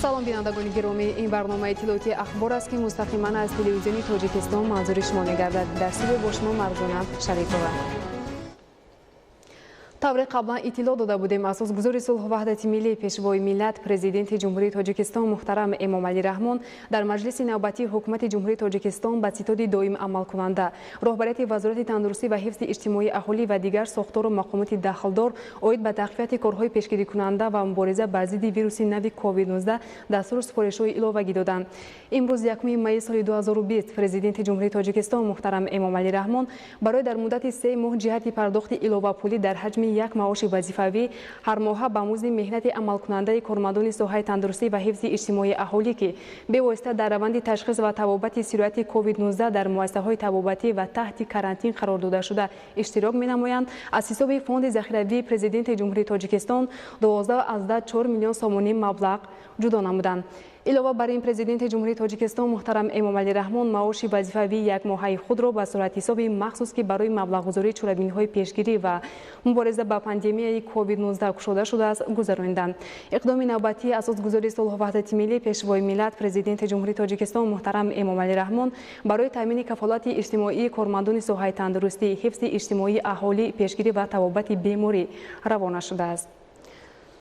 Салом, бинандагони гиромӣ. Ин барномаи иттилоотии «Ахбор» аст, ки мустақиман аз Телевизиони Тоҷикистон манзури шумо мегардад. Дар студия бо шумо Марҷона Шарипова. Тавре қаблан иттилоъ дода будем, асосгузори сулҳу ваҳдати миллӣ, Пешвои миллат, Президенти Ҷумҳурии Тоҷикистон муҳтарам Эмомалӣ Раҳмон дар маҷлиси навбатии Ҳукумати Ҷумҳурии Тоҷикистон ба ситоди доим амалкунанда, роҳбарияти Вазорати тандурустӣ ва ҳифзи иҷтимоии аҳолӣ ва дигар сохтору мақомоти дахлдор оид ба тақвияти корҳои пешгирикунанда ва мубориза бар зидди вируси нави COVID-19 дастуру супоришҳои иловагӣ доданд. Имрӯз, 1 майи соли 2020, Президенти Ҷумҳурии Тоҷикистон муҳтарам Эмомалӣ Раҳмон барои дар муддати 3 моҳ ҷиҳати пардохти иловапулӣ дар ҳаҷми як маоши вазифавӣ ҳармоҳа ба музди меҳнати амалкунандаи кормандони соҳаи тандурустӣ ва ҳифзи иҷтимоии аҳолӣ, ки бевосита дар раванди ташхис ва табобати сирояти COVID-19 дар муассисаҳои табобатӣ ва таҳти карантин қарор додашуда иштирок менамоянд, аз ҳисоби Фонди захиравии Президенти Ҷумҳурии Тоҷикистон 12,4 миллион сомонӣ маблағ ҷудо намуданд. Илова бар ин, Президенти Ҷумҳурии Тоҷикистон муҳтарам Эмомалӣ Раҳмон маоши вазифавии якмоҳаи худро ба суратҳисоби махсус, ки барои маблағгузории чорабиниҳои пешгирӣ ва мубориза ба пандемияи COVID-19 кушода шудааст, гузарониданд. Иқдоми навбатии асосгузори сулҳу ваҳдати миллӣ, Пешвои миллат, Президенти Ҷумҳурии Тоҷикистон муҳтарам Эмомалӣ Раҳмон барои таъмини кафолати иҷтимоии кормандони соҳаи тандурустӣ, ҳифзи иҷтимоии аҳолӣ, пешгирӣ ва табобати беморӣ равона шудааст.